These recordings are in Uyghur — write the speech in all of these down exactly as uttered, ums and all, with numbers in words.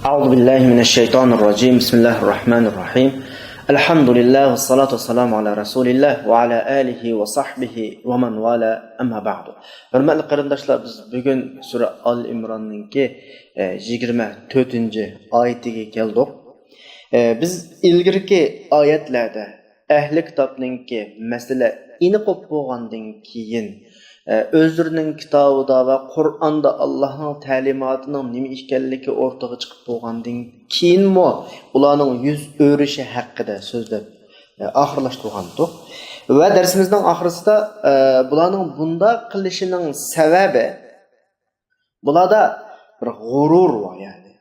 أعوذ بالله من الشيطان الرجيم. بسم الله الرحمن الرحيم. الحمد لله والصلاة والسلام على رسول الله وعلى آله وصحبه ومن والاه. أما بعد. ھۆرمەتلىك قېرىنداشلار، بىز بۈگۈن سۈرە ئال ئىمراننىڭكى، ئە، يىگىرمە تۆتىنچى ئايىتىگە كەلدۇق. ئە، بىز ئىلگىرىكى ئايەتلەردە ئەھلى كىتابنىڭكى مەسىلە ئېنىق بولۇپ بولغاندىن كېيىن، ئە، ئۆزلىرىنىڭ كىتابىدا ۋە قۇرئاندا ئاللاھنىڭ تەلىماتىنىڭ نېمە ئىكەنلىكى ئوتتۇرىغا چىقىپ بولغاندىن كېيىنمۇ ئۇلارنىڭ يۈز ئۆرۈشى ھەققىدە سۆزلەپ، ئە، ئاخىرلاشتۇرغانىدۇق. ۋە دەرسىمىزنىڭ ئاخىرىسىدا، ئە، بۇلارنىڭ بۇنداق قىلىشىنىڭ سەۋەبى، بۇلاردا بىر غۇرۇر بار، يەنى.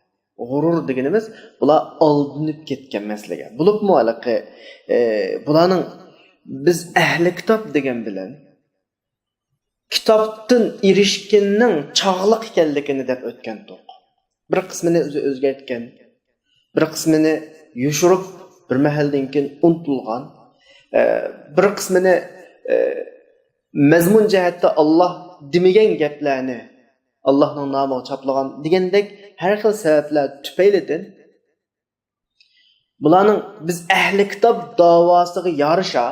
غۇرۇر دېگىنىمىز، بۇلار ئالدىنىپ كەتكەن مەسىلىگە. بولۇپمۇ ھېلىقى، ئە، بۇلارنىڭ بىز ئەھلى كىتاب دېگەن بىلەن كىتابتىن ئېرىشكىنىنىڭ چاغلىق ئىكەنلىكىنى دەپ ئۆتكەنتۇق. بىر قىسمىنى ئۆزى ئۆزگەرتكەن، بىر قىسمىنى يوشۇرۇپ، بىر مەھەلدىن كېيىن ئۇنتۇلغان، ئە، بىر قىسمىنى، ئە، مەزمۇن جەھەتتە ئاللاھ دېمىگەن گەپلەرنى ئاللاھنىڭ نامىغا چاپلىغان دېگەندەك ھەر خىل سەۋەبلەر تۈپەيلىدىن بۇلارنىڭ بىز ئەھلى كىتاب داۋاسىغا يارىشا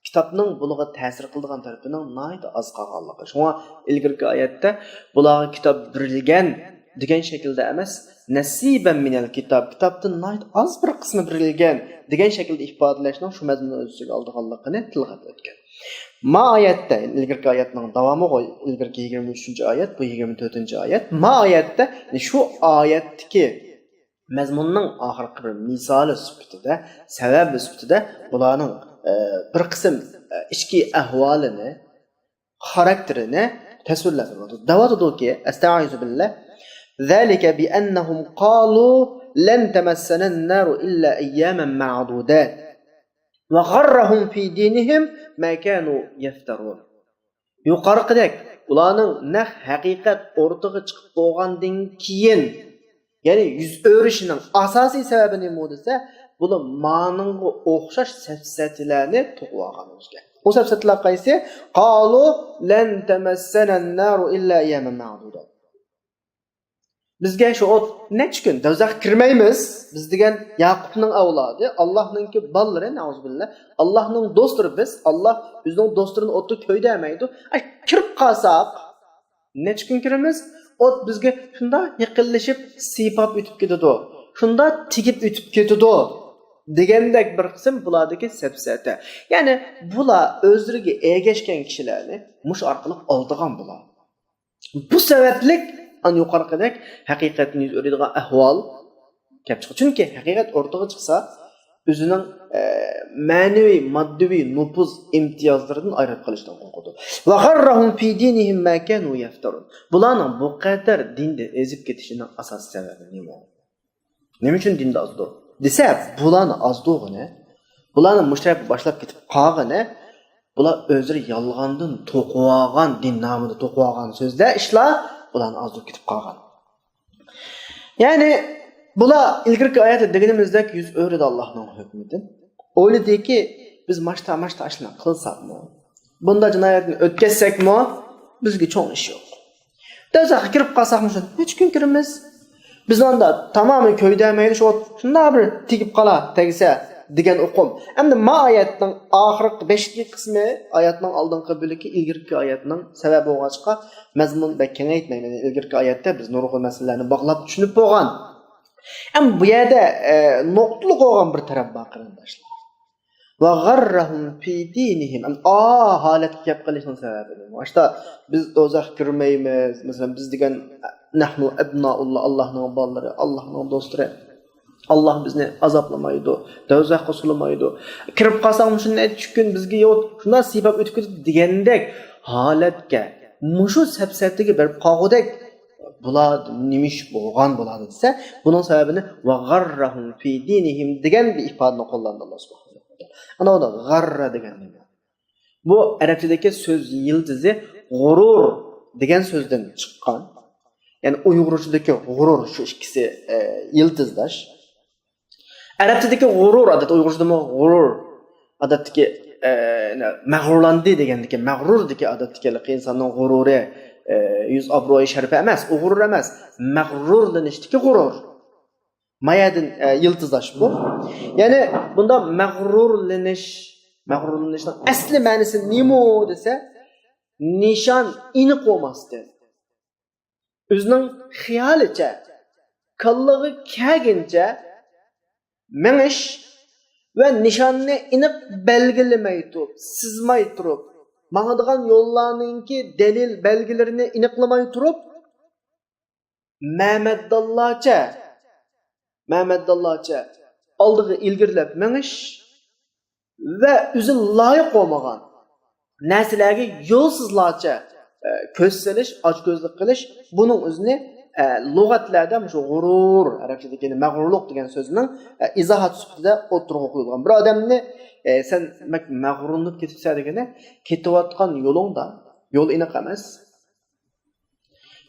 كىتابنىڭ بۇنىڭغا تەسىر قىلىدىغان تەرىپىنىڭ ناھايىتى ئاز قالغانلىقى. شۇڭا ئىلگىرىكى ئايەتتە بۇلارغا كىتاب بېرىلگەن دېگەن شەكىلدە ئەمەس، نەسىبەن مىنەل كىتاب، كىتابتىن ناھايىتى ئاز بىر قىسمى بېرىلگەن دېگەن شەكىلدە ئىپادىلەشنىڭ شۇ مەزمۇننى ئۆز ئىچىگە ئالىدىغانلىقىنى تىلغا ئۆتكەن. ما ئايەتتە، ئىلگىرىكى ئايەتنىڭ داۋامىغۇ، ئىلگىرىكى يىگىرمە ئۈچىنچى ئايەت، بۇ يىگىرمە تۆتىنچى ئايەت. ما ئايەتتە، شۇ ئايەتتىكى مەزمۇننىڭ ئاخىرقى بىر مىسالى سۈپىتىدە، سەۋەبى سۈپىتىدە بۇلارنىڭ، ئە، بىر قىسىم، ئە، ئىچكى ئەھۋالىنى، خاراكتېرىنى تەسۋىرلەپ بېرىۋاتىدۇ. دەۋاتىدۇكى، ئەستەئىزۇ بىللە، ذلك بأنهم قالوا لن تمسنا النار إلا أياما معدودات وغرهم في دينهم ما كانوا يفترون. يۇقىرىقىدەك، ئۇلارنىڭ نەق ھەقىقەت ئوتتۇرىغا چىقىپ بولغاندىن كېيىن، يەنى يۈز ئۆرۈشىنىڭ ئاساسىي سەۋەبى نېمە دېسە، بۇلار مانىڭغا ئوخشاش سەپسەتىلەرنى توقۇۋالغان ئىكەن. ئۇ سەپسەتىلەر قايسى؟ قالوا لن تمسنا النار إلا أياما معدودات. بىزگە شۇ ئوت نەچچە كۈن، دوزاخقا كىرمەيمىز. بىز دېگەن ياقۇپنىڭ ئەۋلادى، ئاللاھنىڭكى بالىلىرى، نەئۇزۇبىللا. ئاللاھنىڭ دوستلىرى بىز. ئاللاھ ئۆزىنىڭ دوستلىرىنى ئوتتا كۆيدۈرمەيدۇ. ئەي، كىرىپ قالساق، نەچچە كۈن كىرىمىز؟ ئوت بىزگە شۇنداق يېقىنلىشىپ، سىيپاپ ئۆتۈپ كېتىدۇ. شۇنداق تېگىپ ئۆتۈپ كېتىدۇ. دېگەندەك بىر قىسىم بۇلاردىكى سەپسەتە. يەنى بۇلار ئۆزلىرىگە ئەگەشكەن كىشىلەرنى مۇشۇ ئارقىلىق ئالدىغان بۇلار. بۇ سەۋەبلىك ئان يۇقىرىقىدەك ھەقىقەتنى يۈز ئۆرۈيدىغان ئەھۋال كەپ چىقىدۇ. چۈنكى ھەقىقەت ئوتتۇرىغا چىقسا، ئۆزىنىڭ، ئە، مەنىۋى، ماددىۋى نوپۇز ئىمتىيازلىرىدىن ئايرىلىپ قېلىشتىن قورقىدۇ. وغرهم في دينهم ما كانوا يفترون. بۇلارنىڭ بۇ قەدەر دىندىن ئېزىپ كېتىشىنىڭ ئاساسىي سەۋەبى نېمە؟ نېمە ئۈچۈن دىندا ئازدۇر دېسە، بۇلارنى ئازدۇرغىنى، بۇلارنى مۇشۇ تەرەپكە باشلاپ كېتىپ قالغىنى، بۇلار ئۆزلىرى يالغاندىن توقۇۋالغان، دىن نامىدا توقۇۋالغان سۆزلەر، ئىشلار بۇلارنى ئازدۇرۇپ كېتىپ قالغان. يەنى بۇلار ئىلگىرىكى ئايەتتە دېگىنىمىزدەك يۈز ئۆرۈدى ئاللاھنىڭ ھۆكمىدىن. ئويلىدىكى، بىز ماشتا ماشتا ئاشۇنداق قىلساقمۇ، بۇنداق جىنايەتنى ئۆتكەزسەكمۇ، بىزگە چوڭ ئىش يوق. دوزاخقا كىرىپ قالساقمۇ شۇ نەچچە كۈن كىرىمىز. بىزنى ئاندا تامامەن كۆيدۈرمەيدۇ، شۇ ئوت شۇنداق بىر تېگىپ قالا، تەگسە دېگەن ئۇقۇم. ئەمدى ما ئايەتنىڭ ئاخىرقى بەشىنچى قىسمى، ئايەتنىڭ ئالدىنقى بۆلىكى ئىلگىرىكى ئايەتنىڭ سەۋەبى بولغاچقا، مەزمۇن بەك كېڭەيتمەيمەن. ئىلگىرىكى ئايەتتە بىز نۇرغۇن مەسىلىلەرنى باغلاپ چۈشىنىپ بولغان. ئەمما بۇ يەردە، ئە، نۇقتىلىق بولغان بىر تەرەپ بار، قېرىنداشلار. وغرهم في دينهم. ئا، ھالەتكە كەپ قېلىشنىڭ سەۋەبى نېمە؟ ئاشتا بىز دوزاخقا كىرمەيمىز. مەسىلەن، بىز دېگەن نەھنۇ ئەبنائۇللا، ئاللاھنىڭ بالىلىرى، ئاللاھنىڭ دوستلىرى. ئاللاھ بىزنى ئازابلىمايدۇ، دوزاخقا سولىمايدۇ. كىرىپ قالساق مۇشۇ نەچچە كۈن بىزگە يوت، شۇنداق سىيپاپ ئۆتۈپ كېتىدۇ دېگەندەك ھالەتكە، مۇشۇ سەپسەتىگە بېرىپ قالغۇدەك بۇلار نېمە ئىش بولغان بۇلار دېسە، بۇنىڭ سەۋەبىنى وغرهم في دينهم دېگەن بىر ئىپادىنى قوللاندى ئاللاھ سۇبھانەھۇ ۋە تائالا. ئانا ئۇندا غەررە دېگەن نېمە؟ بۇ ئەرەبچىدىكى سۆز يىلتىزى غۇرۇر دېگەن سۆزدىن چىققان. يەنى ئۇيغۇرچىدىكى غۇرۇر، شۇ ئىككىسى، ئە، يىلتىزداش. ئەرەبچىدىكى غۇرۇر، ئادەتتە ئۇيغۇرچىدىمۇ غۇرۇر، ئادەتتىكى، ئە، مەغرۇرلاندى دېگەندىكى، مەغرۇردىكى ئادەتتىكى ئىنساننىڭ غۇرۇرى، ئە، يۈز ئابرۇيى، شەرىپى ئەمەس، ئۇ غۇرۇر ئەمەس، مەغرۇرلىنىشتىكى غۇرۇر. مايادىن، ئە، يىلتىزلاش بۇ. يەنى بۇندا مەغرۇرلىنىش، مەغرۇرلىنىشنىڭ ئەسلى مەنىسى نېمە دېسە، نىشان ئېنىق بولماستىن، ئۆزىنىڭ خىيالىچە، كاللىغا كەلگىنىچە مېڭىش ۋە نىشاننى ئېنىق بەلگىلىمەي تۇرۇپ، سىزماي تۇرۇپ، ماڭىدىغان يوللارنىڭكى دەلىل بەلگىلىرىنى ئېنىقلىماي تۇرۇپ، مەمەددانلارچە، مەمەددانلارچە ئالدىغا ئىلگىرىلەپ مېڭىش ۋە ئۆزى لايىق بولمىغان نەرسىلەرگە يولسىزلارچە، ئە، كۆز سېلىش، ئاچكۆزلۈك قىلىش، بۇنىڭ ئۆزىنى، ئە، لۇغەتلەردە مۇشۇ غۇرۇر، ئەرەبچىدىكى مەغرۇرلۇق دېگەن سۆزنىڭ، ئە، ئىزاھات سۈپىتىدە ئوتتۇرىغا قويۇلغان. بىر ئادەمنى، ئە، سەن بەك مەغرۇرلىنىپ كېتىپسەن دېگىنى، كېتىۋاتقان يولۇڭدا يول ئېنىق ئەمەس.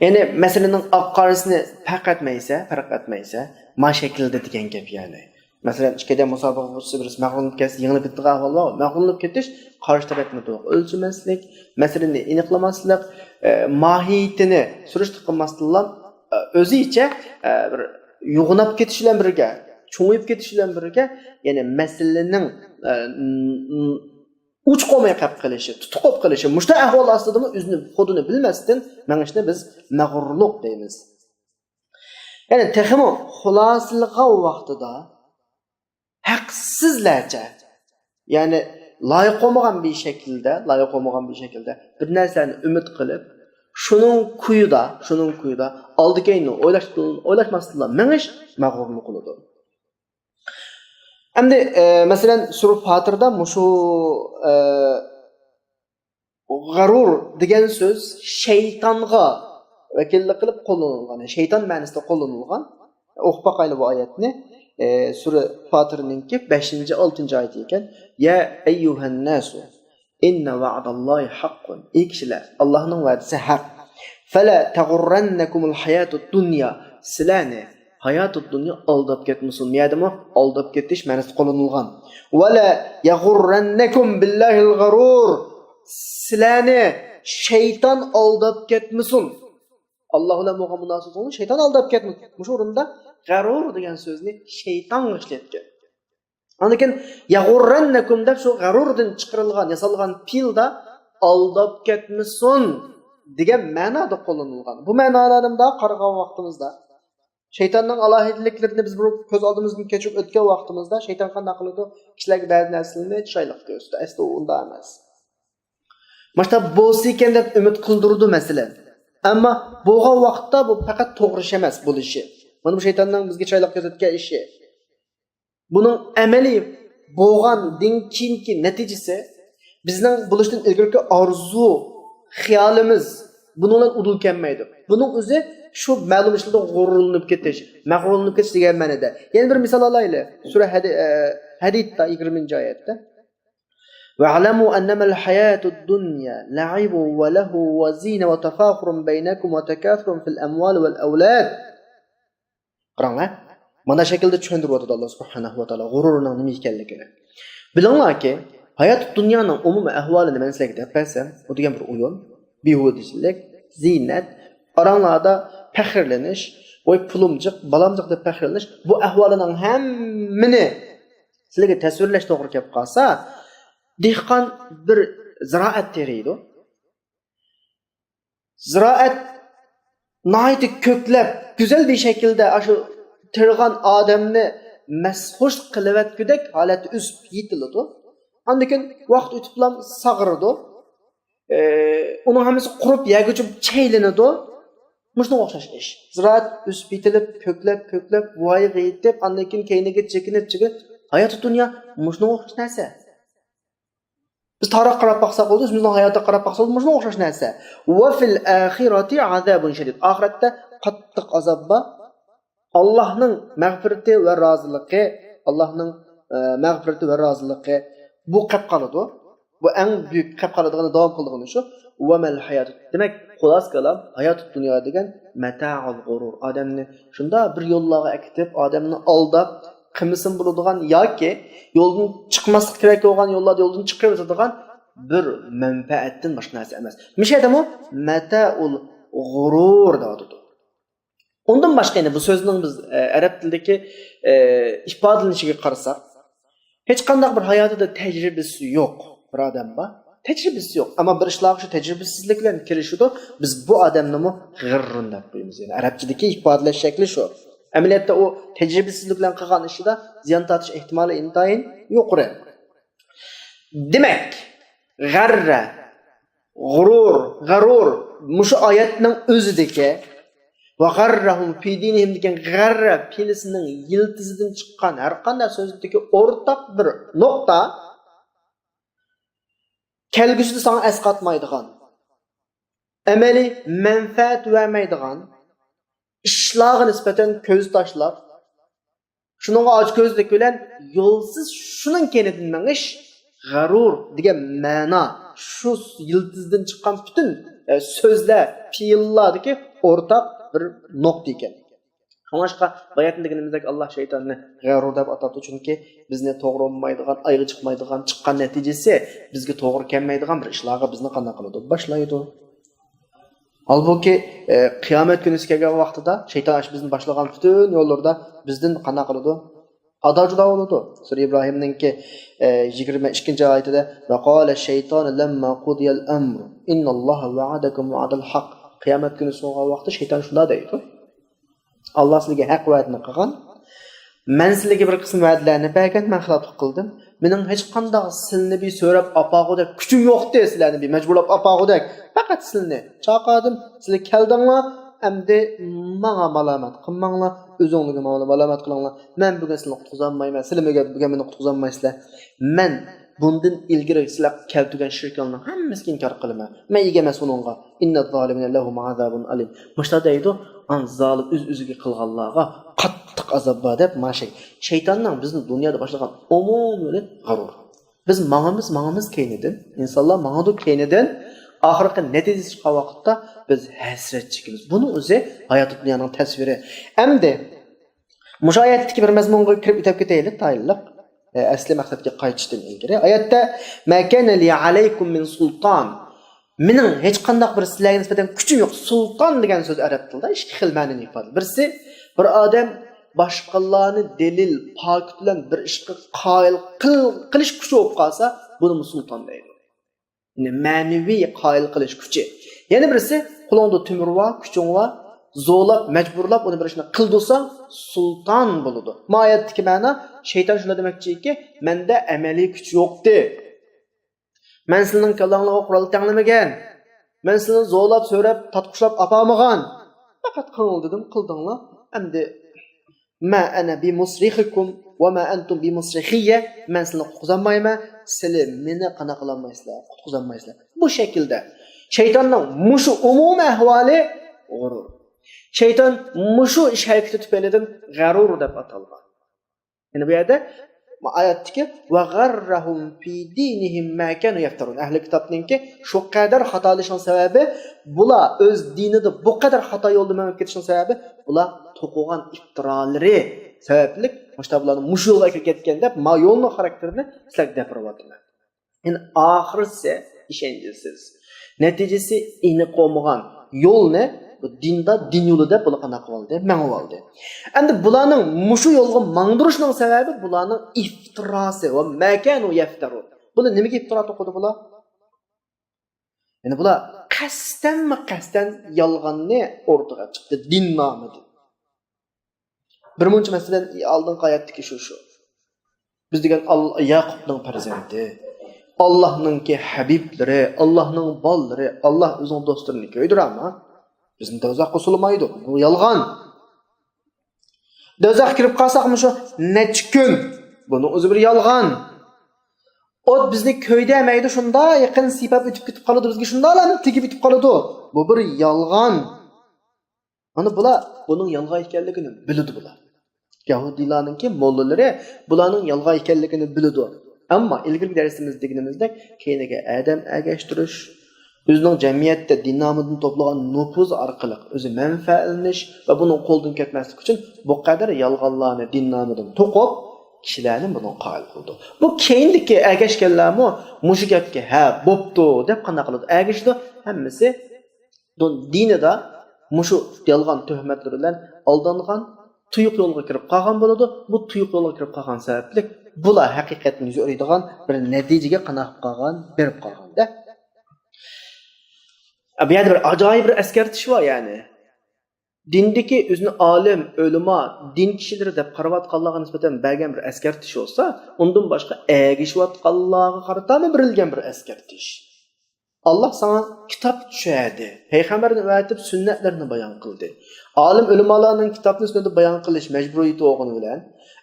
يەنى مەسىلىنىڭ ئاق قارىسىنى پەرق ئەتمەيسە، پەرق ئەتمەيسە، ما شەكىلدە دېگەن گەپ يەنى. مەسىلەن، ئىككىدە مۇسابىقە بولسا، بىرسى مەغرۇرلىنىپ كەتسە، يېڭىلىپ كېتىدىغان ئەھۋال بار. مەغرۇرلىنىپ كېتىش، قارشى تەرەپنى توغرا ئۆلچىمەسلىك، مەسىلىنى ئېنىقلىماسلىق، ئە، ماھىيىتىنى سۈرۈشتە قىلماستىنلا، ئە، ئۆزىچە، ئە، بىر يوغىناپ كېتىش بىلەن بىرگە، چوڭىيىپ كېتىش بىلەن بىرگە، يەنى مەسىلىنىڭ، ئە، ئوچۇق بولماي قېلىپ قېلىشى، تۇتۇق بولۇپ قېلىشى، مۇشۇنداق ئەھۋال ئاستىدىمۇ ئۆزىنى، خۇدىنى بىلمەستىن مېڭىشنى بىز مەغرۇرلۇق دەيمىز. يەنى تېخىمۇ خۇلاسىلىغان ۋاقتىدا ھەقسىزلەرچە، يەنى لايىق بولمىغان بىر شەكىلدە، لايىق بولمىغان بىر شەكىلدە بىر نەرسىلەرنى ئۈمىد قىلىپ، شۇنىڭ كويىدا، شۇنىڭ كويىدا ئالدى كەينىنى ئويلاش-، ئويلاشماستىنلا مېڭىش مەغرۇرلۇق بولىدۇ. ئەمدى، ئە، مەسىلەن، سۈرە پاتىردا مۇشۇ، ئە، غەرۇر دېگەن سۆز شەيتانغا ۋەكىللىك قىلىپ قوللىنىلغان، شەيتان مەنىسىدە قوللىنىلغان. ئوقۇپ باقايلى بۇ ئايەتنى. ئە، سۈرە پاتىرنىڭكى بەشىنچى، ئالتىنچى ئايىتى ئىكەن. يا ئەييۇھەنناسۇ، ئىننە ۋەئدەللاھى ھەققۇن. ئەي كىشىلەر، ئاللاھنىڭ ۋەدىسى ھەق. فەلە تەغۇررەننەكۇمۇل ھاياتۇد دۇنيا. سىلەرنى ھاياتۇد دۇنيا ئالداپ كەتمىسۇن. بۇ يەردىمۇ ئالداپ كېتىش مەنىسى قوللىنىلغان. ۋەلە يەغۇررەننەكۇم بىللاھىل غەرۇر. سىلەرنى شەيتان ئالداپ كەتمىسۇن. ئاللا بىلەن بولغان مۇناسىۋىتىڭىزنى شەيتان ئالداپ كەتمىسۇن. مۇشۇ ئورۇندا غەرۇر دېگەن سۆزنى شەيتانغا ئىشلەتكەن. ئاندىن كېيىن يەغۇررەننەكۇم دەپ شۇ غەرۇردىن چىقىرىلغان، ياسالغان پېئىلدا ئالداپ كەتمىسۇن دېگەن مەنادا قوللىنىلغان. بۇ مەنالارنى مۇنداق قارىغان ۋاقتىمىزدا، شەيتاننىڭ ئالاھىدىلىكلىرىنى بىز بۇ كۆز ئالدىمىزدىن كەچۈرۈپ ئۆتكەن ۋاقتىمىزدا، شەيتان قانداق قىلىدۇ؟ كىشىلەرگە بەزى نەرسىلەرنى چىرايلىق كۆرسىتىدۇ. ئەسلىدە ئۇ ئۇنداق ئەمەس. مۇشۇنداق بولسا ئىكەن دەپ ئۈمىد قىلدۇرىدۇ، مەسىلەن. ئەمما بولغان ۋاقىتتا بۇ پەقەت توغرا ئىش ئەمەس بولۇشى. مانا بۇ شەيتاننىڭ بىزگە چىرايلىق كۆرسەتكەن ئىشى. بۇنىڭ ئەمەلىي بولغاندىن كېيىنكى نەتىجىسى بىزنىڭ بولۇشتىن ئىلگىرىكى ئارزۇ، خىيالىمىز بۇنىڭ بىلەن ئۇدۇل كەلمەيدۇ. بۇنىڭ ئۆزى شۇ مەلۇم ئىشلاردا غۇرۇرلىنىپ كېتىش، مەغرۇرلىنىپ كېتىش دېگەن مەنىدە. يەنە بىر مىسال ئالايلى. سۈرە ھەدى-، ئە، ھەدىدتا يىگىرمىنچى ئايەتتە. وَاعْلَمُوا أَنَّمَا الْحَيَاةُ الدُّنْيَا لَعِبٌ وَلَهْوٌ وَزِينَةٌ وَتَفَاخُرٌ بَيْنَكُمْ وَتَكَاثُرٌ فِي الْأَمْوَالِ وَالْأَوْلَادِ. قاراڭلار، مانا شەكىلدە چۈشەندۈرۈۋاتىدۇ ئاللا سۇبھانەھۇ ۋە تائالا غۇرۇرنىڭ نېمە ئىكەنلىكىنى. بىلىڭلاركى، ھايات دۇنيانىڭ ئومۇمىي ئەھۋالىنى مەن سىلەرگە دەپ بەرسەم، ئۇ دېگەن بىر ئويۇن، بىھۇدىچىلىك، زىينەت، ئاراڭلاردا پەخىرلىنىش، ۋاي پۇلۇم جىق، بالام جىق دەپ پەخىرلىنىش، بۇ ئەھۋالنىڭ ھەممىنى سىلەرگە تەسۋىرلەش توغرا كەپ قالسا، دېھقان بىر زىرائەت تېرىيدۇ. زىرائەت ناھايىتى كۆكلەپ، گۈزەل بىر شەكىلدە ئاشۇ تېرىغان ئادەمنى مەستخۇش قىلىۋەتكۈدەك ھالەتتە ئۆسۈپ يېتىلىدۇ. ئاندىن كېيىن ۋاقىت ئۆتۈپلا ساغىرىدۇ. ئى، ئۇنىڭ ھەممىسى قۇرۇپ يەرگە چۆكۈپ چەيلىنىدۇ. مۇشۇنىڭغا ئوخشاش ئىش. زىرائەت ئۆسۈپ يېتىلىپ، كۆكلەپ، كۆكلەپ، ۋايىغا يېتىپ، ئاندىن كېيىن كەينىگە چېكىنىپ، چېكىنىپ، ھاياتى دۇنيا مۇشۇنىڭغا ئوخشاش نەرسە. بىز تارىخقا قاراپ باقساق بولىدۇ، ئۆزىمىزنىڭ ھاياتىغا قاراپ باقساق بولىدۇ، مۇشۇنىڭغا ئوخشاش نەرسە. ۋە فىل ئاخىرەتى ئازابۇن شەدىد. ئاخىرەتتە قاتتىق ئازاب بار. ئاللاھنىڭ مەغپىرىتى ۋە رازىلىقى، ئاللاھنىڭ، ئە، مەغپىرىتى ۋە رازىلىقى بۇ قېپ قالىدۇ. بۇ ئەڭ بۈيۈك قېپ قالىدىغىنى، داۋام قىلىدىغىنى شۇ. ۋە مەل ھاياتۇ. دېمەك، خۇلاسە كالام، ھاياتۇ دۇنيا دېگەن مەتائۇل غۇرۇر. ئادەمنى شۇنداق بىر يوللارغا ئەكېتىپ، ئادەمنى ئالداپ، قىلمىسىمۇ بولىدىغان ياكى يولدىن چىقماسلىق كېرەك بولغان يوللاردا يولدىن چىقىرىۋېتىدىغان بىر مەنپەئەتتىن باشقا نەرسە ئەمەس. مۇشۇ يەردىمۇ مەتائۇل غۇرۇر دەۋاتىدۇ. ئۇندىن باشقا يەنە بۇ سۆزنىڭ بىز، ئە، ئەرەب تىلىدىكى، ئە، ئىپادىلىنىشىگە قارىساق، ھېچقانداق بىر ھاياتىدا تەجرىبىسى يوق بىر ئادەم بار. تەجرىبىسى يوق، ئەمما بىر ئىشلارغا شۇ تەجرىبىسىزلىك بىلەن كىرىشىدۇ. بىز بۇ ئادەمنىمۇ غەررۇن دەپ قويىمىز. يەنى ئەرەبچىدىكى ئىپادىلەش شەكلى شۇ. ئەمەلىيەتتە ئۇ تەجرىبىسىزلىك بىلەن قىلغان ئىشىدا زىيان تارتىش ئېھتىمالى ئىنتايىن يۇقىرى. دېمەك، غەررە، غۇرۇر، غەرۇر، مۇشۇ ئايەتنىڭ ئۆزىدىكى ۋە غەررەھۇم فى دىنىھىم دېگەن غەررە پېئىلىسىنىڭ يىلتىزىدىن چىققان ھەر قانداق سۆزدىكى ئورتاق بىر نۇقتا، كەلگۈسىدە ساڭا ئەسقاتمايدىغان، ئەمەلىي مەنپەئەت بەرمەيدىغان ئىشلارغا نىسبەتەن كۆز تاشلاپ، شۇنىڭغا ئاچكۆزلۈك بىلەن يولسىز شۇنىڭ كەينىدىن مېڭىش غەرۇر دېگەن مەنا، شۇ يىلتىزدىن چىققان پۈتۈن، ئە، سۆزلەر، پېئىللاردىكى ئورتاق بىر نۇقتا ئىكەن. شۇڭلاشقا باياتىن دېگىنىمىزدەك، ئاللا شەيتاننى غەرۇر دەپ ئاتاپتۇ، چۈنكى بىزنى توغرا بولمايدىغان، ئايغا چىقمايدىغان، چىققان نەتىجىسى بىزگە توغرا كەلمەيدىغان بىر ئىشلارغا بىزنى قانداق قىلىدۇ؟ باشلايدۇ. ھالبۇكى، ئە، قىيامەت كۈنىسى كەلگەن ۋاقتىدا شەيتان ئاشۇ بىزنى باشلىغان پۈتۈن يوللىرىدا بىزدىن قانداق قىلىدۇ؟ ئادا-جۇدا بولىدۇ. سۈرە ئىبراھىمنىڭكى، ئە، يىگىرمە ئىككىنچى ئايىتىدە، «ۋە قالە شەيتانۇ لەمما قۇدىيەل ئەمرۇ ئىنناللاھە ۋەئەدەكۇم ۋەئەدەل ھەق.» قىيامەت كۈنى سوغان ۋاقتى شەيتان شۇنداق دەيدۇ. ئاللا سىلىگە ھەق ۋەدىنى قىلغان. مەن سىلىگە بىر قىسىم ۋەدىلەرنى بەرگەن، مەن خىلاپلىق قىلدىم. مېنىڭ ھېچقانداق سىلىنى بىر سۆرەپ ئاپارغۇدەك كۈچۈم يوقتى، سىلەرنى بىر مەجبۇرلاپ ئاپارغۇدەك. پەقەت سىلىنى چاقىردىم، سىلەر كەلدىڭلار، ئەمدى ماڭا مالامەت قىلماڭلار، ئۆزۈڭلارگە مالا-، مالامەت قىلىڭلار. مەن بۈگۈن سىلىنى قۇتقۇزالمايمەن، سىلەر بۈگۈن، بۈگۈن مېنى قۇتقۇزالمايسىلەر. مەن بۇندىن ئىلگىرى سىلەر كەلتۈرگەن شىركىڭلارنىڭ ھەممىسىگە ئىنكار قىلىمەن. مەن ئىگە ئەمەس ئۇنىڭغا. ئىننەززالىمىنە لەھۇم ئازابۇن ئەلىم. مۇشۇنداق دەيدۇ، ئان زالىم ئۆز-ئۆزىگە قىلغانلارغا قاتتىق ئازاب بار دەپ مانا شەي-، شەيتاننىڭ بىزنى دۇنيادا باشلىغان ئومۇمىي غەرۇر. بىز ماڭىمىز، ماڭىمىز كەينىدىن، ئىنسانلار ماڭىدۇ كەينىدىن، ئاخىرقى نەتىجىسى چىققان ۋاقىتتا بىز ھەسرەت چېكىمىز. بۇنىڭ ئۆزى ھاياتى دۇنيانىڭ تەسۋىرى. ئەمدى مۇشۇ ئايەتتىكى بىر مەزمۇنغا كىرىپ ئۆتۈپ كېتەيلى، تايىنلىق. ئە، ئەسلى مەقسەتكە قايتىشتىن ئىلگىرى. ئايەتتە، «ما كان لي عليكم من سلطان.» مېنىڭ ھېچقانداق بىر سىلەرگە نىسبەتەن كۈچۈم يوق. سۇلتان دېگەن سۆز ئەرەب تىلىدا ئىككى خىل مەنىنى ئىپادىلەيدۇ. بىرسى، بىر ئادەم باشقىلارنى دەلىل، پاكىت بىلەن بىر ئىشقا قايىل قىل-، قىلىش كۈچى بولۇپ قالسا، بۇنىمۇ سۇلتان دەيدۇ. يەنى مەنىۋى قايىل قىلىش كۈچى. يەنە بىرسى، قولۇڭدا تۆمۈر بار، كۈچۈڭ بار، زورلاپ، مەجبۇرلاپ ئۇنى بىر ئىشنى قىلدۇرساڭ، سۇلتان بولىدۇ. ما ئايەتتىكى مەنا، شەيتان شۇنداق دېمەكچىكى، مەندە ئەمەلىي كۈچ يوقتى. مەن سىلىنىڭ كاللاڭلارغا قورال تەڭلىمىگەن. مەن سىلىنى زورلاپ، سۆرەپ، تارتقۇچلاپ ئاپارمىغان. پەقەت قىڭىلدىدىم، قىلدىڭلار. ئەمدى، ما ئەنە بىمۇسرىخىكۇم ۋە ما ئەنتۇم بىمۇسرىخىيە، مەن سىلىنى قۇتقۇزالمايمەن، سىلى مېنى قانداق قىلالمايسىلەر، قۇتقۇزالمايسىلەر. بۇ شەكىلدە شەيتاننىڭ مۇشۇ ئومۇمىي ئەھۋالى غۇرۇر. شەيتان مۇشۇ ئىش ھەرىكىتى تۈپەيلىدىن غەرۇر دەپ ئاتالغان. يەنى بۇ يەردە ئايەتتىكى «ۋە غەررەھۇم فى دىنىھىم ما كانۇ يەفتەرۇن». ئەھلى كىتابنىڭكى شۇ قەدەر خاتالىشىنىڭ سەۋەبى، بۇلار ئۆز دىنىدا بۇ قەدەر خاتا يولدا مېڭىپ كېتىشنىڭ سەۋەبى، بۇلار توقۇغان ئىپتىرالىرى سەۋەبلىك مۇشۇنداق بۇلارنى مۇشۇ يولغا ئەكىرىپ كەتكەن دەپ، ما يولنىڭ خاراكتېرىنى سىلەرگە دەپ بېرىۋاتىمەن. يەنى ئاخىرسى ئىشەنچسىز. نەتىجىسى ئېنىق بولمىغان يولنى بۇ دىندا دىن يولى دەپ بۇلار قانداق قىلىۋالدى؟ مېڭىۋالدى. ئەمدى بۇلارنىڭ مۇشۇ يولغا ماڭدۇرۇشنىڭ سەۋەبى بۇلارنىڭ ئىفتىراسى ۋە ما كانۇ يەفتەرۇن. بۇلار نېمىگە ئىفتىرا توقۇدى بۇلار؟ يەنى بۇلار قەستەنمۇ قەستەن يالغاننى ئوتتۇرىغا چىقتى دىن نامىدىن. بىر مۇنچە مەسىلەن، ئالدىنقى ئايەتتىكى شۇ، شۇ. بىز دېگەن ئال-، ياقۇپنىڭ پەرزەنتى، ئاللاھنىڭكى ھەبىبلىرى، ئاللاھنىڭ بالىلىرى، ئاللاھ ئۆزىنىڭ دوستلىرىنى كۆيدۈرەرمۇ؟ بىزنى دوزاخقا سولىمايدۇ. بۇ يالغان. دوزاخقا كىرىپ قالساقمۇ شۇ نەچچە كۈن. بۇنىڭ ئۆزى بىر يالغان. ئوت بىزنى كۆيدۈرمەيدۇ، شۇنداق يېقىن سىيپاپ ئۆتۈپ كېتىپ قالىدۇ، بىزگە شۇنداقلا تېگىپ ئۆتۈپ قالىدۇ. بۇ بىر يالغان. مانا بۇلار بۇنىڭ يالغان ئىكەنلىكىنى بىلىدۇ بۇلار. يەھۇدىيلارنىڭكى موللىلىرى بۇلارنىڭ يالغان ئىكەنلىكىنى بىلىدۇ. ئەمما ئىلگىرىكى دەرسىمىزدە دېگىنىمىزدەك، كەينىگە ئادەم ئەگەشتۈرۈش، ئۆزىنىڭ جەمئىيەتتە دىن نامىدىن توپلىغان نوپۇزى ئارقىلىق ئۆزى مەنپەئەتلىنىش ۋە بۇنىڭ قولىدىن كەتمەسلىك ئۈچۈن بۇ قەدەر يالغانلارنى دىن نامىدىن توقۇپ، كىشىلەرنى بۇنىڭغا قايىل قىلىدۇ. بۇ كەينىدىكى ئەگەشكەنلەرمۇ مۇشۇ گەپكە، ھە، بوپتۇ، دەپ قانداق قىلىدۇ؟ ئەگىشىدۇ، ھەممىسى دۇن-، دىنىدا مۇشۇ يالغان تۆھمەتلىرى بىلەن ئالدانغان، تۇيۇق يولغا كىرىپ قالغان بولىدۇ. بۇ تۇيۇق يولغا كىرىپ قالغان سەۋەبلىك بۇلار ھەقىقەتتىن يۈز ئۆرۈيدىغان بىر نەتىجىگە قانداق قالغان، بېرىپ قالغان-دە. بۇ يەردە بىر ئاجايىپ بىر ئەسكەرتىش بار، يەنى. دىندىكى ئۆزىنى ئالىم، ئۆلىما، دىن كىشىلىرى دەپ قاراۋاتقانلارغا نىسبەتەن بەرگەن بىر ئەسكەرتىش بولسا، ئۇندىن باشقا ئەگىشىۋاتقانلارغا قارىتامۇ بېرىلگەن بىر ئەسكەرتىش. ئاللا ساڭا كىتاب چۈشەردى، پەيغەمبەرنى ئەۋەتىپ سۈننەتلەرنى بايان قىلدى. ئالىم ئۆلىمالارنىڭ كىتابنى سۈننەتنى بايان قىلىش مەجبۇرىيىتى بولغىنى بىلەن،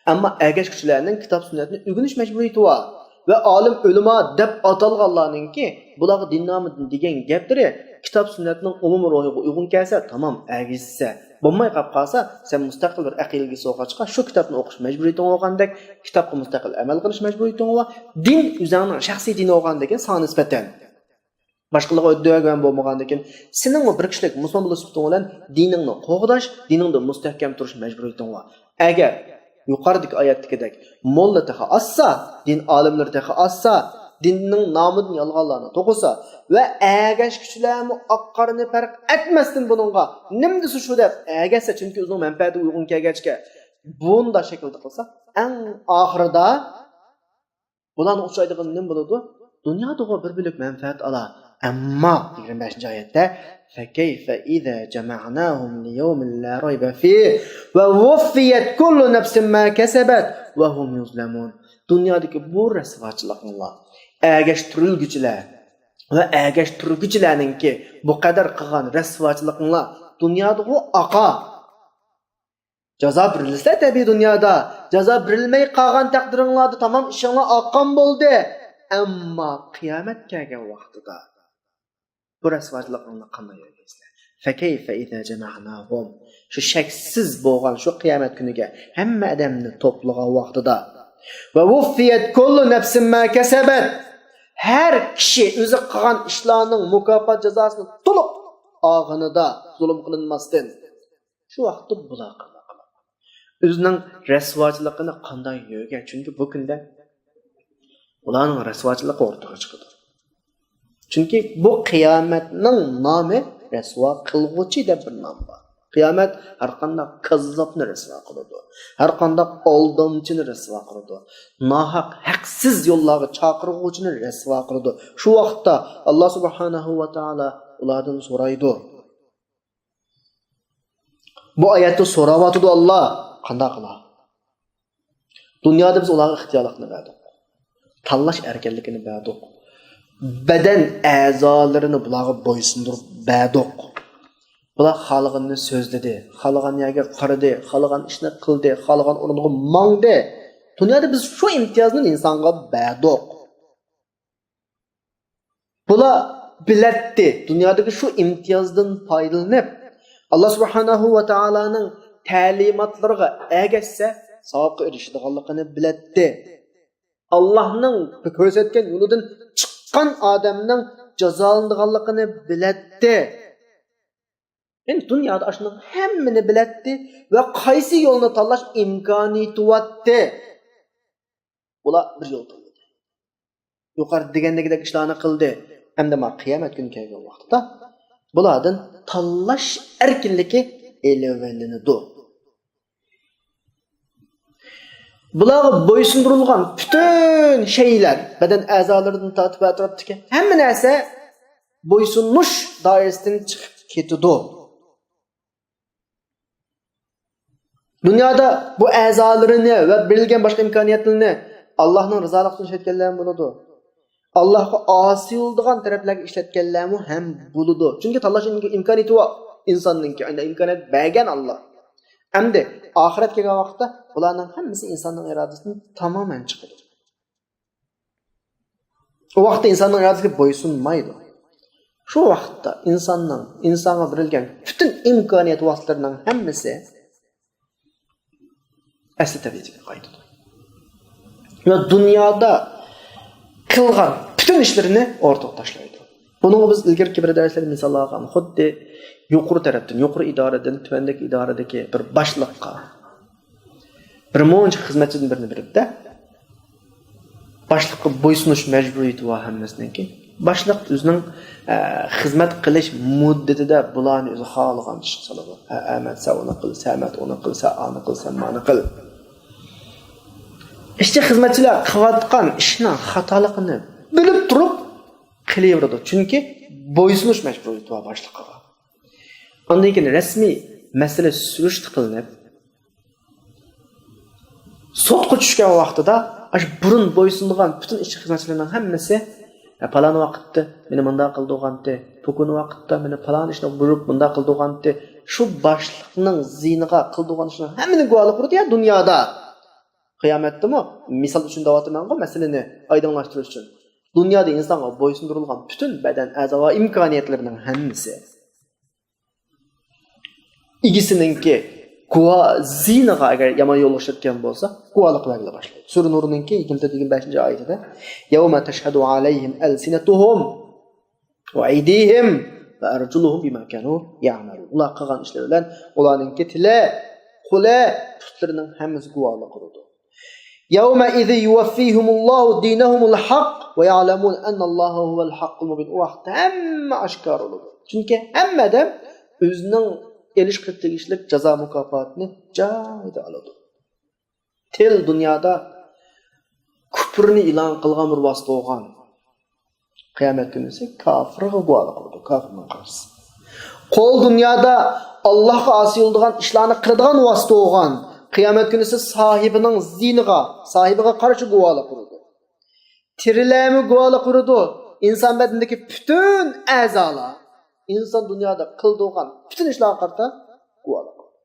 ئەمما ئەگەشكۈچىلەرنىڭ كىتاب سۈننەتنى ئۆگىنىش مەجبۇرىيىتى بار. ۋە ئالىم ئۆلىما دەپ ئاتالغانلارنىڭكى بۇلارغا دىن نامىدىن دېگەن گەپلىرى كىتاب سۈننەتنىڭ ئومۇمىي روھىغا ئۇيغۇن كەلسە، تامام، ئەگىشسە، بولماي قاپ قالسا، سەن مۇستەقىل بىر ئەقىدىگە ئىگە بولغاچقا، شۇ كىتابنى ئوقۇش مەجبۇرىيىتىڭ بولغاندەك، كىتابقا مۇستەقىل ئەمەل قىلىش مەجبۇرىيىتىڭ بار. دىن ئۆزۈڭنىڭ شەخسىي دىنى بولغاندىكىن ساڭا نىسبەتەن. باشقىلارغا ئۆتۈۋەرگەن بولمىغاندىكىن، سېنىڭمۇ بىر كىشىلىك مۇسۇلمان بولۇش سۈپىتىڭ بىلەن دىنىڭنى قوغداش، دىنىڭدا مۇستەھكەم تۇرۇش مەجبۇرىيىتىڭ بار. ئەگەر يۇقىرىدىكى ئايەتتىكىدەك موللا تېخى ئازسا، دىن ئالىملىرى تېخى ئازسا، دىننىڭ نامىدىن يالغانلارنى توقۇسا ۋە ئەگەشكۈچىلەرمۇ ئاق قارىنى پەرق ئەتمەستىن بۇنىڭغا نېمە دېسە شۇ دەپ ئەگەشسە، چۈنكى ئۆزىنىڭ مەنپەئەتىگە ئۇيغۇن كەلگەچكە، بۇنداق شەكىلدە قىلسا، ئەڭ ئاخىرىدا بۇلارنىڭ ئۇچرايدىغىنى نېمە بولىدۇ؟ دۇنيادىغۇ بىر بۆلەك مەنپەئەت ئالا. ئەمما يىگىرمە بەشىنچى ئايەتتە، فَكَيْفَ إِذَا جَمَعْنَاهُمْ لِيَوْمٍ لَا رَيْبَ فِيهِ وَوُفِّيَتْ كُلُّ نَفْسٍ مَا كَسَبَتْ وَهُمْ يُظْلَمُونَ. دۇنيادىكى بۇ رەسۋاچىلىقىڭلار، ئەگەشتۈرۈلگۈچىلەر ۋە ئەگەشتۈرگۈچىلەرنىڭكى بۇ قەدەر قىلغان رەسۋاچىلىقىڭلار دۇنيادىغۇ ئاقا. جازا بېرىلسە تەبىئىي دۇنيادا، جازا بېرىلمەي قالغان تەقدىرىڭلاردا تامام ئىشىڭلار ئاققان بولدى. ئەمما قىيامەت كەلگەن ۋاقتىدا بۇ رەسۋاچىلىقىڭلار قانداق يۆگەيسىلەر؟ فَكَيْفَ إِذَا جَمَعْنَاهُمْ. شۇ شەكسىز بولغان شۇ قىيامەت كۈنىگە ھەممە ئادەمنى توپلىغان ۋاقتىدا، وَوُفِّيَتْ كُلُّ نَفْسٍ مَا كَسَبَتْ. ھەر كىشى ئۆزى قىلغان ئىشلارنىڭ مۇكاپات جازاسىنى تولۇق ئالغىنىدا، زۇلۇم قىلىنماستىن. شۇ ۋاقىتتا بۇلار قانداق قىلىدۇ؟ ئۆزىنىڭ رەسۋاچىلىقىنى قانداق يۆگە؟ چۈنكى بۇ كۈندە ئۇلارنىڭ رەسۋاچىلىقى ئوتتۇرىغا چىقىدۇ. چۈنكى بۇ قىيامەتنىڭ نامى رەسۋا قىلغۇچى دەپ بىر نام بار. قىيامەت ھەر قانداق كاززاپنى رەسۋا قىلىدۇ. ھەر قانداق ئالدامچىنى رەسۋا قىلىدۇ. ناھەق، ھەقسىز يوللارغا چاقىرغۇچىنى رەسۋا قىلىدۇ. شۇ ۋاقىتتا ئاللا سۇبھانەھۇ ۋە تائالا ئۇلاردىن سورايدۇ. بۇ ئايەتتە سوراۋاتىدۇ ئاللا، قانداق قىلا؟ دۇنيادا بىز ئۇلارغا ئىختىيارلىقنى بەردۇق. تاللاش ئەركىنلىكىنى بەردۇق. بەدەن ئەزالىرىنى بۇلارغا بويسۇندۇرۇپ بەردۇق. بۇلار خالىغىنىنى سۆزلىدى، خالىغان يەرگە قارىدى، خالىغان ئىشنى قىلدى، خالىغان ئورۇنغا ماڭدى. دۇنيادا بىز شۇ ئىمتىيازنى ئىنسانغا بەردۇق. بۇلار بىلەتتى، دۇنيادىكى شۇ ئىمتىيازدىن پايدىلىنىپ، ئاللا سۇبھانەھۇ ۋە تائالانىڭ تەلىماتلىرىغا ئەگەشسە، ساۋابقا ئېرىشىدىغانلىقىنى بىلەتتى. ئاللانىڭ كۆرسەتكەن يولىدىن چىققان ئادەمنىڭ جازالىنىدىغانلىقىنى بىلەتتى. يەنى دۇنيادا ئاشۇنىڭ ھەممىنى بىلەتتى ۋە قايسى يولنى تاللاش ئىمكانىيىتى بارتتى. بۇلار بىر يول تاللىدى. يۇقىرىدا دېگەندىكىدەك ئىشلارنى قىلدى. ئەمدى ما قىيامەت كۈنى كەلگەن ۋاقتىدا بۇلاردىن تاللاش ئەركىنلىكى ئېلىۋېلىنىدۇ. بۇلارغا بويسۇندۇرۇلغان پۈتۈن شەيئىلەر، بەدەن ئەزالىرىدىن تارتىپ ئەتراپتىكى ھەممە نەرسە بويسۇنۇش دائىرىسىدىن چىقىپ كېتىدۇ. دۇنيادا بۇ ئەزالىرىنى ۋە بېرىلگەن باشقا ئىمكانىيەتلىرىنى ئاللاھنىڭ رىزالىقى ئۈچۈن ئىشلەتكەنلەرمۇ بولىدۇ. ئاللاھقا ئاسىي بولىدىغان تەرەپلەرگە ئىشلەتكەنلەرمۇ ھەم بولىدۇ. چۈنكى تاللاش ئىمكانىيىتى بار ئىنساننىڭكى، ئانداق ئىمكانىيەت بەرگەن ئاللا. ئەمدى ئاخىرەت كەلگەن ۋاقىتتا بۇلارنىڭ ھەممىسى ئىنساننىڭ ئىرادىسىدىن تامامەن چىقىدۇ. ئۇ ۋاقىتتا ئىنساننىڭ ئىرادىسىگە بويسۇنمايدۇ. شۇ ۋاقىتتا ئىنساننىڭ، ئىنسانغا بېرىلگەن پۈتۈن ئىمكانىيەت ۋاقىتلىرىنىڭ ھەممىسى ئەسلى تەبىئىتىگە قايتىدۇ. ۋە دۇنيادا قىلغان پۈتۈن ئىشلىرىنى ئورتىغا تاشلايدۇ. بۇنىڭغا بىز ئىلگىرىكى بىر دەرسلەردە مىسال ئالغان، خۇددى يۇقىرى تەرەپتىن، يۇقىرى ئىدارىدىن، تۆۋەندىكى ئىدارىدىكى بىر باشلىققا، بىر مۇنچە خىزمەتچىدىن بىرنى بېرىپتە، باشلىققا بويسۇنۇش مەجبۇرىيىتى بار ھەممىسىنىڭكى. باشلىق ئۆزىنىڭ، ئە، خىزمەت قىلىش مۇددىتىدە بۇلارنى ئۆزى خالىغان ئىشقا سالىدۇ. ھە، ئەمەت، سەن ئۇنى قىل، سەمەت ئۇنى قىل، سەن ئانى قىل، سەن مانى قىل. ئىشچى خىزمەتچىلەر قىلىۋاتقان ئىشنىڭ خاتالىقىنى بىلىپ تۇرۇپ قىلىۋېرىدۇ. چۈنكى بويسۇنۇش مەجبۇرىيىتى بار باشلىقىغا. ئاندىن كېيىن رەسمىي مەسىلە سۈرۈشتە قىلىنىپ، سوتقا چۈشكەن ۋاقتىدا ئاشۇ بۇرۇن بويسۇنىدىغان پۈتۈن ئىشچى خىزمەتچىلەرنىڭ ھەممىسى، «ھە، پالان ۋاقىتتا مېنى مۇنداق قىلدۇرغانتى، پۇ كۈنى ۋاقىتتا مېنى پالان ئىشنى بۇيرۇپ مۇنداق قىلدۇرغانتى»، شۇ باشلىقنىڭ زىيىنىغا قىلدۇرغان ئىشنىڭ ھەممىنى گۇۋاھلىق قىلىدۇ يا دۇنيادا. قىيامەتتىمۇ، مىسال ئۈچۈن دەۋاتىمەنغۇ مەسىلىنى ئايدىڭلاشتۇرۇش ئۈچۈن. دۇنيادا ئىنسانغا بويسۇندۇرۇلغان پۈتۈن بەدەن ئەزا ۋە ئىمكانىيەتلىرىنىڭ ھەممىسى. ئىگىسىنىڭكى گۇۋا-، زىيىنىغا ئەگەر يامان يولغا ئىشلەتكەن بولسا، گۇۋاھلىق بەرگىلى باشلايدۇ. سۈرە نۇرنىڭكى يىگىرمە تۆت، يىگىرمە بەشىنچى ئايىتىدە، «يوم تشهد عليهم ألسنتهم وأيديهم وأرجلهم بما كانوا يعملون.» ئۇلار قىلغان ئىشلىرى بىلەن ئۇلارنىڭكى تىلى، قولى، پۇتلىرىنىڭ ھەممىسى گۇۋاھلىق قىلىدۇ. يومئذ يوفيهم الله دينهم الحق ويعلمون أن الله هو الحق المبين. ئۇ ۋاقىتتا ھەممە ئاشكارا بولىدۇ. چۈنكى ھەممە ئادەم ئۆزىنىڭ ئېلىشقا تېگىشلىك جازا مۇكاپاتىنى جايىدا ئالىدۇ. تىل دۇنيادا كۇپرنى ئېلان قىلغان بىر ۋاسىتە بولغان. قىيامەت كۈنىسى كاپىرغا گۇۋاھلىق قىلىدۇ، كاپىرنىڭ قارشىسى. قول دۇنيادا ئاللاھقا ئاسىي بولىدىغان ئىشلارنى قىلىدىغان ۋاسىتە بولغان. قىيامەت كۈنىسى ساھىبىنىڭ زىيىنىغا، ساھىبىغا قارشى گۇۋاھلىق قىلىدۇ. تىرىلەرمۇ گۇۋاھلىق قىلىدۇ. ئىنسان بەدىنىدىكى پۈتۈن ئەزالار، ئىنسان دۇنيادا قىلىدىغان پۈتۈن ئىشلارغا قارىتا گۇۋاھلىق قىلىدۇ.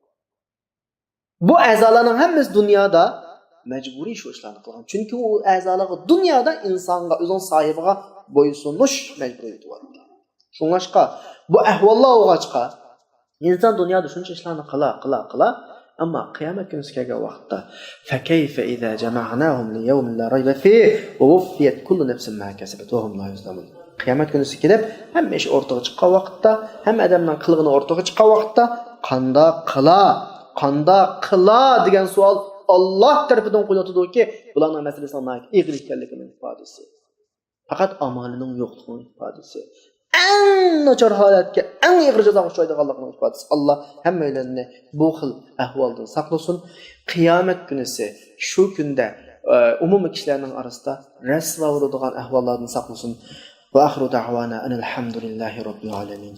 بۇ ئەزالارنىڭ ھەممىسى دۇنيادا مەجبۇرىي شۇ ئىشلارنى قىلغان. چۈنكى ئۇ ئەزالارغا دۇنيادا ئىنسانغا، ئۆزىنىڭ ساھىبىغا بويسۇنۇش مەجبۇرىيىتى بار. شۇڭلاشقا بۇ ئەھۋاللار بولغاچقا، ئىنسان دۇنيادا شۇنچە ئىشلارنى قىلا، قىلا، قىلا، ئەمما قىيامەت كۈنىسى كەلگەن ۋاقىتتا، فكيف إذا جمعناهم ليوم لا ريب فيه ووفيت كل نفس ما كسبت وهم لا يظلمون. قىيامەت كۈنىسى كېلىپ، ھەممە ئىش ئورتىغا چىققان ۋاقىتتا، ھەممە ئادەمنىڭ قىلغىنى ئورتىغا چىققان ۋاقىتتا، قانداق قىلا، قانداق قىلا دېگەن سوئال ئاللاھ تەرىپىدىن قويۇلۇۋاتىدۇكى، بۇلارنىڭ مەسىلىسىنىڭ ناھايىتى ئېغىر ئىكەنلىكىنىڭ ئىپادىسى. پەقەت ئامالىنىڭ يوقلۇقىنىڭ ئىپادىسى. ئەڭ ناچار ھالەتكە، ئەڭ ئېغىر جازاغا ئۇچرايدىغانلىقىنىڭ ئىپادىسى. ئاللاھ ھەممەيلەننى بۇ خىل ئەھۋالدىن ساقلىسۇن. قىيامەت كۈنىسى شۇ كۈندە، ئە، ئومۇمىي كىشىلەرنىڭ ئارىسىدا رەسۋا بولىدىغان ئەھۋاللاردىن ساقلىسۇن. وآخر دعوانا أن الحمد لله رب العالمين.